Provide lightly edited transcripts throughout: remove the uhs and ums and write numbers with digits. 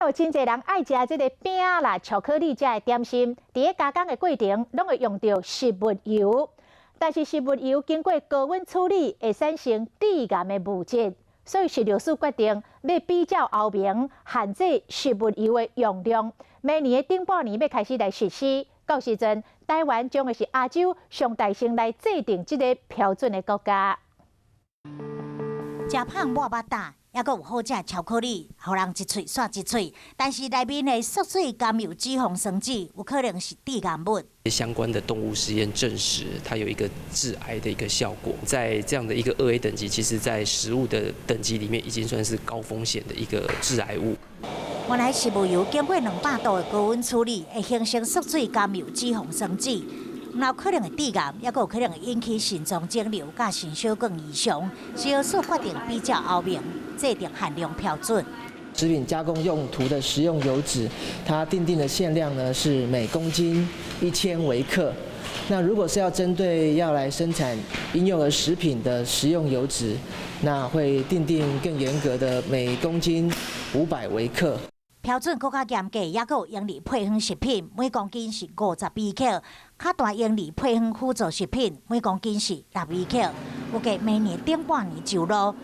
有真濟人愛食這个餅啦、巧克力遮的點心，佇咧加工的過程，攏會用著植物油。但是植物油經過高溫處理，會產生致癌的物質，所以食藥署決定欲比照歐盟限制植物油的用量。明年的頂半年欲開始來實施，到時陣台灣將會是亞洲上大先來制定這個標準的國家。食胖抹腹膽，猶閣有好食巧克力，予人一喙煞一喙。但是內面的縮水甘油脂肪酸酯，有可能是致癌物。相關的動物實驗證實，它有一個致癌的一個效果。在這樣的一個2A 等級，其實在食物的等級裡面，已經算是高風險的一個致癌物。原來植物油經過200度的高溫處理，會形成縮水甘油脂肪酸酯，毋但有可能會致癌，猶閣有可能會引起腎臟腫瘤佮腎小管異常。食藥署決定比照歐盟制定限量標準。食品加工用途的食用油脂，它訂定的限量呢是每公斤1000微克。那如果是要針對要來生產嬰幼兒食品的食用油脂，那會訂定更嚴格的每公斤500微克。標準閣較嚴格，猶閣有嬰兒配方食品，每公斤是50微克；較大嬰兒配方輔助食品，每公斤是6微克。預計明年頂半年就落，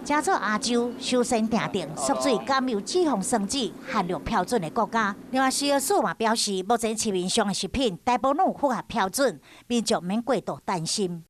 成做亞洲首先訂定縮水甘油脂肪酸酯限量標準的國家。另外，食藥署嘛表示，目前市面上的食品大部分符合標準，民眾免過度擔心。